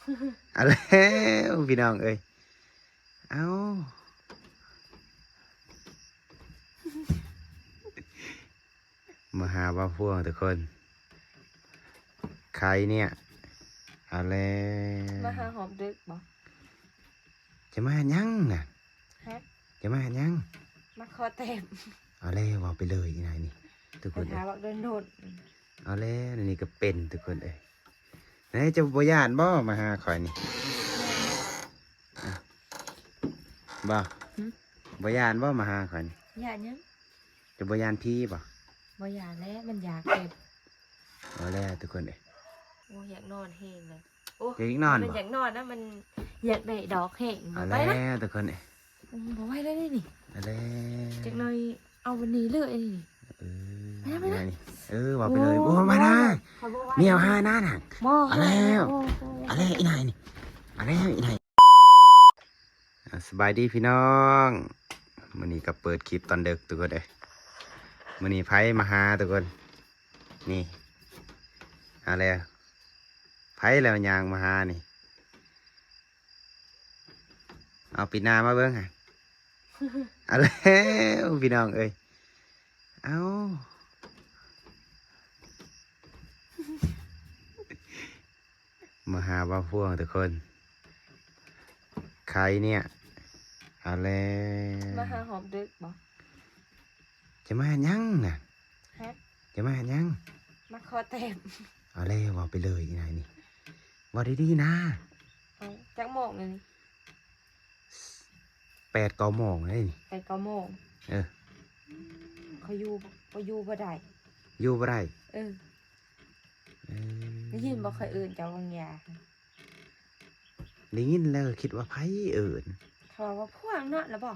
ເອົາແລ້ວພີ່ນ້ອງເອີຍ ເອົາ ມາຫາບ່າວພວງທຸກຄົນ ໃຄເນຍ ເອົາແລ້ວ ມາຫາຮອບດຶກບໍ່? ຈະມາເຮັດຫຍັງນະ? ຮະ? ຈະມາເຮັດຫຍັງ? ມາຂໍແຕ້ມ ເອົາແລ້ວ ເວົ້າໄປເລີຍອີນາຍນີ້ ທຸກຄົນເອີຍ ໄປຫາບັກດົນໆ ເອົາແລ້ວ ນີ້ກໍເປັນທຸກຄົນເອີຍ ແນ ເຈົ້າບໍ່ຢ້ານບໍ່ມາຫາຂ້ອຍນີ້? ອະ ບໍ່? ຫຶ? ບໍ່ຢ້ານບໍ່ມາຫາຂ້ອຍນີ້? ຢ້ານຫຍັງ? ເຈົ້າບໍ່ຢ້ານຜີບໍ່? ບໍ່ຢ້ານແຫຼະ ມັນຢາກແຕ່ ເອົາແລ້ວທຸກຄົນເອີຍ ໂອ້ ຢາກນອນແຮງເລີຍ ໂອ້ ຢາກນອນບໍ່? ມັນຢາກນອນນະ ມັນຢາກໄດ້ດອກແຮງ ເອົາແລ້ວທຸກຄົນເອີຍ ບໍ່ໄຫວແລ້ວນີ້ ເອົາແລ້ວ ຈັກໜ່ອຍ ເອົາວັນນີ້ເລີຍອັນນີ້ ເອີ ໄປນະ ໄປນະ ເອີ ເວົ້າໄປເລີຍ ໂອ້ ໂອ້ ມານະ ຂ້ອຍບໍ່ໄຫວ ແນວຫານານະ ບໍ່ ເອົາແລ້ວ ໂອ້ ໂອ້ ເອົາແລ້ວອີນາຍນີ້ ເອົາແລ້ວອີນາຍ ອ່າ ສະບາຍດີພີ່ນ້ອງ ມື້ນີ້ກໍເປີດຄລິບຕອນເດິກທຸກຄົນເອີຍ ມື້ນີ້ໃຜມາຫາທຸກຄົນ ນີ້ ເອົາແລ້ວ ໃຜແລ້ວຍ່າງມາຫານີ້ ເອົາ ປິດໜ້າມາເບິ່ງຫາ ເອົາແລ້ວພີ່ນ້ອງເອີຍ ເອົາ ມາຫາບ່າວພວງທຸກຄົນ ໃຄເນຍ ເອົາແລ້ວ ມາຫາຮອບດຶກບໍ່? ຈະມາເຮັດຫຍັງນະ? ຮະ? ຈະມາເຮັດຫຍັງ? ມາຂໍແຕ້ມ ເອົາແລ້ວ ເວົ້າໄປເລີຍອີນາຍນີ້ ເວົ້າດີໆນາ ເອົາ ຈັກໂມງແລ້ວນີ້? ແປດເກົ້າໂມງແລ້ວນີ້ ແປດເກົ້າໂມງ ເອີ ຂ້ອຍຢູ່ ຂ້ອຍຢູ່ບໍ່ໄດ້ ຢູ່ບໍ່ໄດ້ ເອີ ເອີ ໄດ້ຍິນບໍ່ ຂ້ອຍເອີ້ນເຈົ້າວາງຢາ ໄດ້ຍິນແລ້ວຄິດວ່າໃຜເອີ້ນ ເຂົາວ່າພວກເນາະ ລະບໍ່?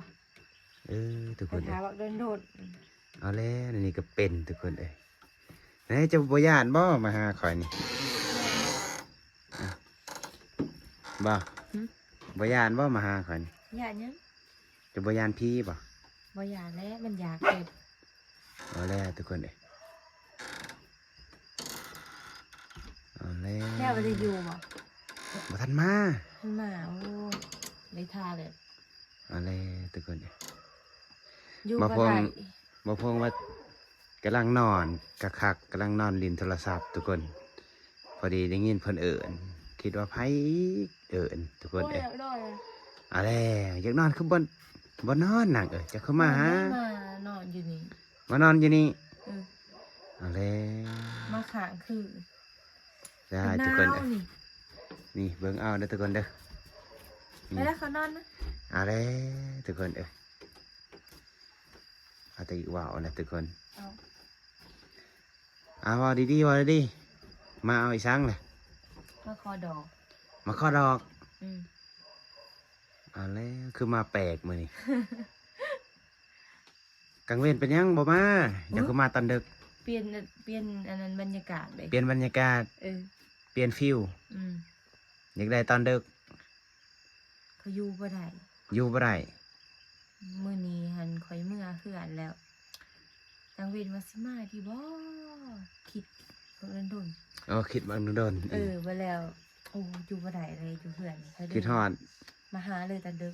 ເອີ ທຸກຄົນເອີຍ ເອົາແລ້ວ ນີ້ກໍເປັນທຸກຄົນເອີຍ ແນ ເຈົ້າບໍ່ຢ້ານບໍ່ມາຫາຂ້ອຍນີ້? ອະ ບໍ່? ຫຶ? ບໍ່ຢ້ານບໍ່ມາຫາຂ້ອຍນີ້? ຢ້ານຫຍັງ? ເຈົ້າບໍ່ຢ້ານຜີບໍ່? ບໍ່ຢ້ານແຫຼະ ມັນຢາກແຕ່ ເອົາແລ້ວທຸກຄົນເອີຍ ເອົາແລ້ວ ແລ້ວບໍ່ໄດ້ຢູ່ບໍ່? ບໍ່ທັນມາ ທັນມາ ໂອ້ ໄດ້ທ່າແລ້ວ ເອົາແລ້ວທຸກຄົນເອີຍ ຢູ່ບໍ່ໄດ້ ບ່າວພວງວ່າກຳລັງນອນຄັກໆ ກຳລັງນອນຫຼິ້ນໂທລະສັບທຸກຄົນ ພໍດີໄດ້ຍິນເພິ່ນເອີ້ນ ຄິດວ່າໃຜເອີ້ນທຸກຄົນເອີຍ ໂອ້ຍ ຢາກນອນ ເອົາແລ້ວ ຢາກນອນຄືບໍ່ ບໍ່ນອນນາງເອີຍ ເຈົ້າຄືມາຫາ ມານອນຢູ່ນີ້ ມານອນຢູ່ນີ້ ເອີ ເອົາແລ້ວ ມາຄ້າງຄືນ ໄດ້ທຸກຄົນເອີຍ ນີ້ເບິ່ງເອົາເດີທຸກຄົນເດີ ໄປແລ້ວ ເຂົານອນນະ ເອົາແລ້ວທຸກຄົນເອີຍ ເອົາແຕ່ເວົ້ານະທຸກຄົນ ເອົາ ອ່າ ເວົ້າດີໆ ເວົ້າດີໆ ມາເອົາອີ່ສັງລະ? ມາຂໍດອກ ມາຂໍດອກ ອືມ ເອົາແລ້ວ ຄືມາແປກມື້ນີ້ ກາງເວັນເປັນຫຍັງບໍ່ມາ? ຫຶ? ເຈົ້າຄືມາຕອນເດິກ? ປ່ຽນ ປ່ຽນອັນນັ້ນບັນຍາກາດເດ້ ປ່ຽນບັນຍາກາດ ເອີ ປ່ຽນຟີວ ອືມ ຢາກໄດ້ຕອນເດິກ ຂ້ອຍຢູ່ບໍ່ໄດ້ ຢູ່ບໍ່ໄດ້ ມື້ນີ້ຫັ້ນຂ້ອຍເມືອເຮືອນແລ້ວ ກາງເວັນວ່າຊິມາດີບໍ່ ຄິດບັກດົນໆ ເອີ ຄິດບັກດົນໆ ເອີ ບາດແລ້ວ ໂອ້ ຢູ່ບໍ່ໄດ້ເລີຍ ຢູ່ເຮືອນ ຄິດຮອດ ມາຫາເລີຍຕອນເດິກ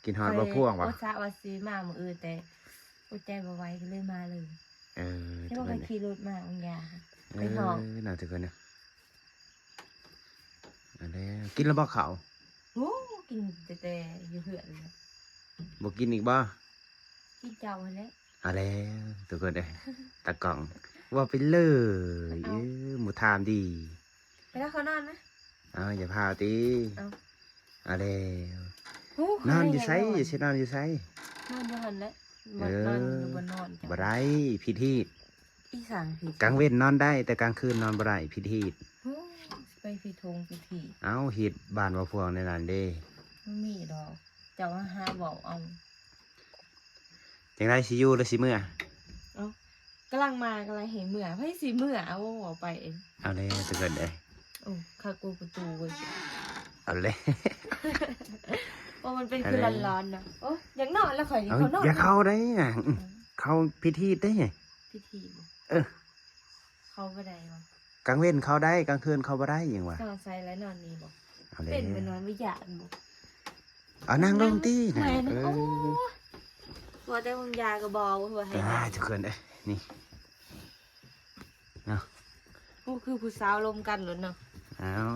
ຄິດຮອດບ່າວພວງຫວາ? ອຸດສາວ່າຊິມາມື້ອື່ນ ແຕ່ອົດໃຈບໍ່ໄຫວ ກໍເລີຍມາເລີຍ ເອີ ແຕ່ວ່າຂ້ອຍຂີ່ລົດມາບາງຢ່າ ເອີ ໄປຮອດ ໜ້າຖືກເນາະ ອັນແລ້ວ ກິນແລ້ວບໍ່ເຂົ້າ? ໂອ້ ກິນແຕ່ ແຕ່ຢູ່ເຮືອນແຫຼະ ບໍ່ກິນອີກບໍ່? ກິນເຈົ້າຫັ້ນແຫຼະ ເອົາແລ້ວທຸກຄົນເອີຍ ຕາກ້ອງ ເວົ້າໄປເລີຍ ເອີ ໝູ່ຖາມດີ ໄປແລ້ວ ເຂົານອນນະ ເອົາ ຢ່າພາວຕິ ເອົາ ເອົາແລ້ວ ໂອ້ ນອນຢູ່ໃສ? ຊິນອນຢູ່ໃສ? ນອນຢູ່ຫັ້ນແຫຼະ ເອີ ນອນຢູ່ ບໍ່ນອນ ບໍ່ໄດ້ ຜິດຮີດ ອີ່ສັງຜິດ ກາງເວັນນອນໄດ້ ແຕ່ກາງຄືນນອນບໍ່ໄດ້ ຜິດຮີດ ໂອ້ ຊິໄປຜິດຫົງຜິດຮີດ ເອົ້າ ຮີດບ້ານວ່າພວກໃນນັ້ນເດ້ ບໍ່ມີດອກ ເຈົ້າຫາເວົ້າເອົາ ຈັ່ງໃດ ຊິຢູ່ຫຼືຊິເມືອ? ເອົ້າ ກຳລັງມາ ກຳລັງໃຫ້ເມືອ ໃຜຊິເມືອ? ໂອ້ ເວົ້າໄປ ເອົາແລ້ວ ທຸກຄົນເອີຍ ໂອ້ ຄັກ ໂອ້ ປະຕູເວີຍ ເອົາແລ້ວ ໂອ້ ມັນເປັນຄືຮ້ອນໆນະ ໂອ້ ຢາກນອນແລ້ວຂ້ອຍນີ້ ເອົ້າ ເຂົ້ານອນ ຢ່າເຂົ້າໄດ້ນະ ອືມ ເຂົ້າຜິດຮີດເດ້ ຜິດຮີດ ເອີ ເຂົ້າບໍ່ໄດ້ຫວາ? ກາງເວັນເຂົ້າໄດ້ ກາງຄືນເຂົ້າບໍ່ໄດ້ຫຍັງຫວາ? ນອນໃສລະ ນອນນີ້ບໍ່? ເອົາແລ້ວ ເປັນໄປນອນບໍ່ຢ້ານບໍ່? ເອົານັ່ງລົງຕິ ແມ່ນ ນັ່ງ ເອີ ໂອ້ຍ ວ່າແຕ່ມຶງຢາກໍບໍ່ ວ່າໃຫ້ ຕາຍ ທຸກຄົນເອີຍ ນີ້ເນາະ ໂອ້ ຄືຜູ້ສາວລົມກັນໂລດເນາະ ເອົາ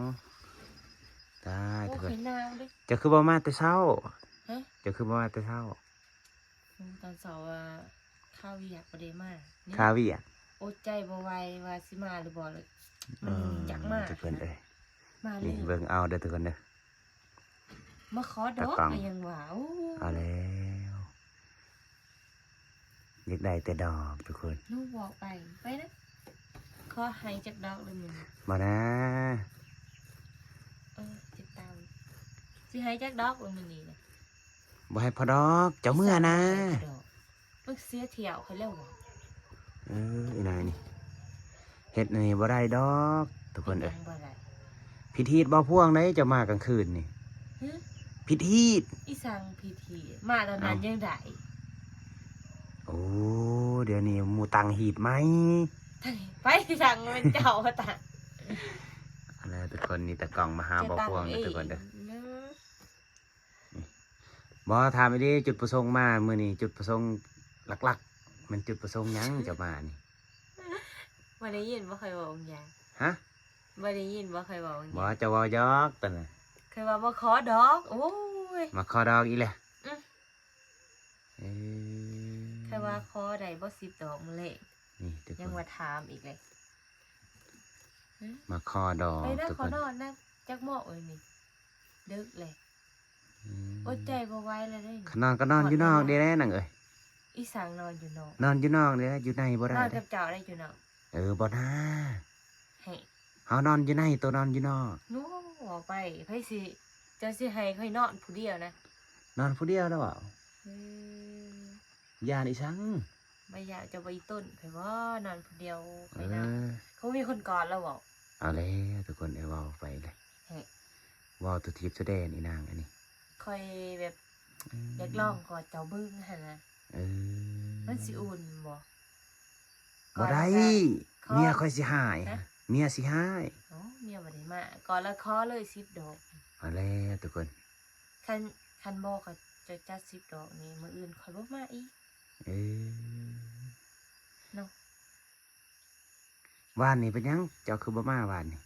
ຕາຍ ໂອ້ ທຸກຄົນ ຂ້ອຍໜາວເດ້ ເຈົ້າຄືບໍ່ມາແຕ່ເຊົ້າ? ຮະ? ເຈົ້າຄືບໍ່ມາແຕ່ເຊົ້າ? ໂອ້ ຕອນເຊົ້າວ່າຄາວຽກບໍ່ໄດ້ມາ ນີ້ ຄາວຽກ ອົດໃຈບໍ່ໄຫວວ່າຊິມາຫຼືບໍ່ເລີຍ ມັນ ເອີ ຢາກມາ ທຸກຄົນເອີຍ ມາເລີຍ ນີ້ເບິ່ງເອົາເດີທຸກຄົນເດີ ມາຂໍດອກ ຕາກ້ອງ ກໍຍັງວ່າ ໂອ້ ເອົາແລ້ວ ຢາກໄດ້ແຕ່ດອກທຸກຄົນ ໜູບອກໄປ ໄປນະ ຂໍໃຫ້ຈັກດອກເລີຍມື້ນີ້ ບໍ່ນາ ເອີ ຕິດຕາມ ຊິໃຫ້ຈັກດອກເລີຍມື້ນີ້ນະ ບໍ່ໃຫ້ພໍດອກ ເຈົ້າເມືອນະ ບໍ່ໃຫ້ພໍດອກ ມັນເສຍຖ້ຽວຂ້ອຍແລ້ວຫວາ ເອີ ອີນາຍນີ້ ເຮັດອັນນີ້ບໍ່ໄດ້ດອກທຸກຄົນເອີຍ ເຮັດຫຍັງບໍ່ໄດ້ ຜິດຮີດບໍ່ພວງໃດ ເຈົ້າມາກາງຄືນນີ້ ຫຶ? ຜິດຮີດ ອີ່ສັງຜິດຮີດ ມາຕອນນັ້ນ ເອົ້າ ຍັງໄດ້ ໂອ້ ດຽວນີ້ໝູ່ຕັ້ງຮີດໃໝ່ ໄປສັ່ງເປັນເຈົ້າຕາ ອັນນັ້ນທຸກຄົນ ນີ້ຕາກ້ອງມາຫາບໍ່ພວງເດີທຸກຄົນເດີ ເນາະ ບໍ່ ຖາມອີ່ຫຼີ ຈຸດປະສົງມາມື້ນີ້ ຈຸດປະສົງຫຼັກໆ ແມ່ນຈຸດປະສົງຫຍັງເຈົ້າມານີ້? ບໍ່ໄດ້ຍິນບໍ່ ຂ້ອຍເວົ້າຫຍັງ ຮະ? ບໍ່ໄດ້ຍິນບໍ່ ຂ້ອຍເວົ້າຫຍັງ ບໍ່ ເຈົ້າເວົ້າຢອກຕອນນັ້ນ ຂ້ອຍວ່າມາຂໍດອກ ໂອ້ຍ ມາຂໍດອກອີກແລ້ວ ອື ເອີ ຂ້ອຍວ່າຂໍໄດ້ບໍ່ສິບດອກມື້ແລງ ນີ້ທຸກຄົນ ຍັງວ່າຖາມອີກເລີຍ ມາຂໍດອກ ໄປເດີ ທຸກຄົນ ຂໍນອນນະ ຈັກໂມງເອີຍນີ້ ເດິກແລ້ວ ອືມ ອົດໃຈບໍ່ໄຫວແລ້ວເດ້ ຄັນນອນກໍນອນຢູ່ນອກເດ້ນາງເອີຍ ອີ່ສັງນອນຢູ່ນອກ ນອນຢູ່ນອກເດ້ ຢູ່ໃນບໍ່ໄດ້ ນອນກັບເຈົ້າໄດ້ຢູ່ນອກ ເອີ ບໍ່ນາ ໃຫ້ ເຮົານອນຢູ່ໃນ ໂຕນອນຢູ່ນອກ ໂອ້ ເວົ້າໄປ ໃຜຊິ ເຈົ້າຊິໃຫ້ຂ້ອຍນອນຜູ້ດຽວນະ ນອນຜູ້ດຽວແລ້ວເວົ້າ ເອີ ຢ້ານອີ່ສັງ ບໍ່ຢ້ານ ເຈົ້າບໍ່ອີ່ຕົນຂ້ອຍບໍ່ ນອນຜູ້ດຽວຂ້ອຍນະ ເອີ ເຂົາມີຄົນກອດແລ້ວເວົ້າ ເອົາແລ້ວທຸກຄົນເອີຍ ເວົ້າໄປແລ້ວ ເອີ ເວົ້າຕົວທິບຕົວແດນອີ່ນາງອັນນີ້ ຂ້ອຍແບບ ອືມ ຢາກລອງກອດເຈົ້າເບິ່ງຫັ້ນນະ ເອີ ມັນຊິອຸ່ນບໍ່? ບໍ່ໄດ້ ເມຍຂ້ອຍຊິຮ້າຍ ຮະ? ເມຍຊິຮ້າຍ ໂອ້ ເມຍບໍ່ໄດ້ມາ ກອດແລ້ວຂໍເລີຍສິບດອກ ເອົາແລ້ວທຸກຄົນ ຄັນ ຄັນບໍ່ ຂ້ອຍຈະຈັດສິບດອກນີ້ ມື້ອື່ນຂ້ອຍບໍ່ມາອີກ ເອີ ເນາະ ວານນີ້ເປັນຫຍັງ ເຈົ້າຄືບໍ່ມາວານນີ້?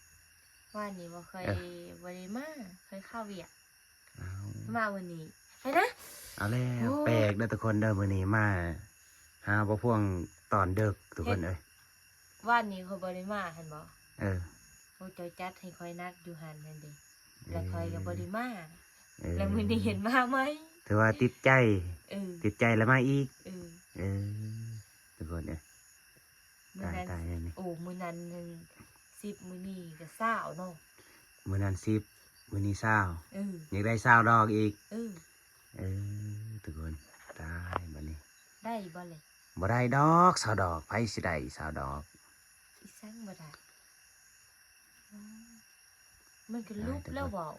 ວານນີ້ບໍ່ ຂ້ອຍ ເອີ ບໍ່ໄດ້ມາ ຂ້ອຍຄາວຽກ ອ້າວ ມາມື້ນີ້ ໄປນະ ເອົາແລ້ວ ໂອ້ ແປກເດີທຸກຄົນເດີ ມື້ນີ້ມາຫາບໍ່ພວງຕອນເດິກທຸກຄົນເອີຍ ວານນີ້ຂ້ອຍບໍ່ໄດ້ມາຫັ້ນບໍ່ ເອີ ໂອ້ ເຈົ້າຈັດໃຫ້ຂ້ອຍໜັກຢູ່ຫັ້ນຫັ້ນເດ້ ແລ້ວຂ້ອຍກໍບໍ່ໄດ້ມາ ເອີ ແລ້ວມື້ນີ້ເຫັນມາໃໝ່ ຖືວ່າຕິດໃຈ ເອີ ຕິດໃຈແລ້ວມາອີກ ເອີ ເອີ ທຸກຄົນເອີຍ ມື້ນັ້ນ ຕາຍໆ ນີ້ ໂອ້ ມື້ນັ້ນໜຶ່ງ ສິບ ມື້ນີ້ກໍຊາວເນາະ ມື້ນັ້ນສິບ ມື້ນີ້ຊາວ ເອີ ຢາກໄດ້ຊາວດອກອີກ ເອີ ເອີ ທຸກຄົນ ຕາຍບັດນີ້ ໄດ້ບໍ່ເລີຍ? ບໍ່ໄດ້ດອກຊາວດອກ ໃຜຊິໄດ້ຊາວດອກ ອີ່ສັງບໍ່ໄດ້ ມັນກໍຫຼຸບແລ້ວເວົ້າ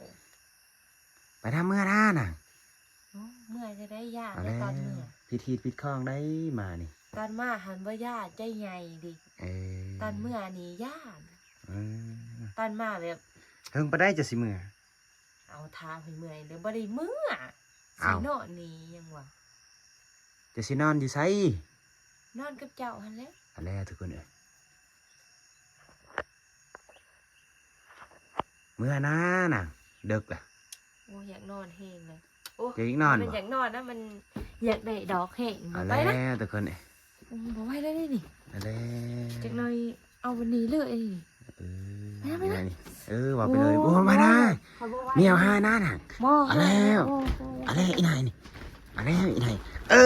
ໄປນຳເມືອນານະ ໂອ້ ເມື່ອຍແທ້ໃດ ຢ້ານໄດ໋ຕອນເມືອ ຜິດຮີດຜິດຄອງໄດ໋ມານີ້ ຕອນມາຫັ້ນບໍ່ຢ້ານ ໃຈໃຫຍ່ເດ້ ເອີ ຕອນເມືອນີ້ຢ້ານ ເອີ ຕອນມາແບບ ເຫິງປານໃດຈະຊິເມືອ? ເອົາ ຖາມໃຫ້ເມື່ອຍເດີ ບໍ່ໄດ້ເມືອ ເອົ້າ ຊິນອນນີ້ຫຍັງວະ ຈະຊິນອນຢູ່ໃສ? ນອນກັບເຈົ້າຫັ້ນແຫຼະ ອັນແລ້ວທຸກຄົນເອີຍ ເມືອນານະ ເດິກລະ ໂອ້ ຢາກນອນແຮງເລີຍ ໂອ້ ຢາກນອນ ມັນບໍ່ຢາກນອນນະ ມັນຢາກໄດ້ດອກແຮງ ເອົາ ໄປນະ ແລ້ວທຸກຄົນເອີຍ ໂອ້ ບໍ່ໄຫວແລ້ວເດ້ນີ້ ເອົາແລ້ວ ຈັກໜ້ອຍ ເອົາວັນນີ້ເລີຍ ເອີ ໄປນະ ໄປນະ ເອີ ເວົ້າໄປເລີຍ ໂອ້ ໂອ້ ມານາ ເມຍຫານານະ ເອົາແລ້ວ ໂອ້ ເອົາແລ້ວອີ່ນາຍນີ້ ເອົາແລ້ວອີ່ນາຍ ເອີ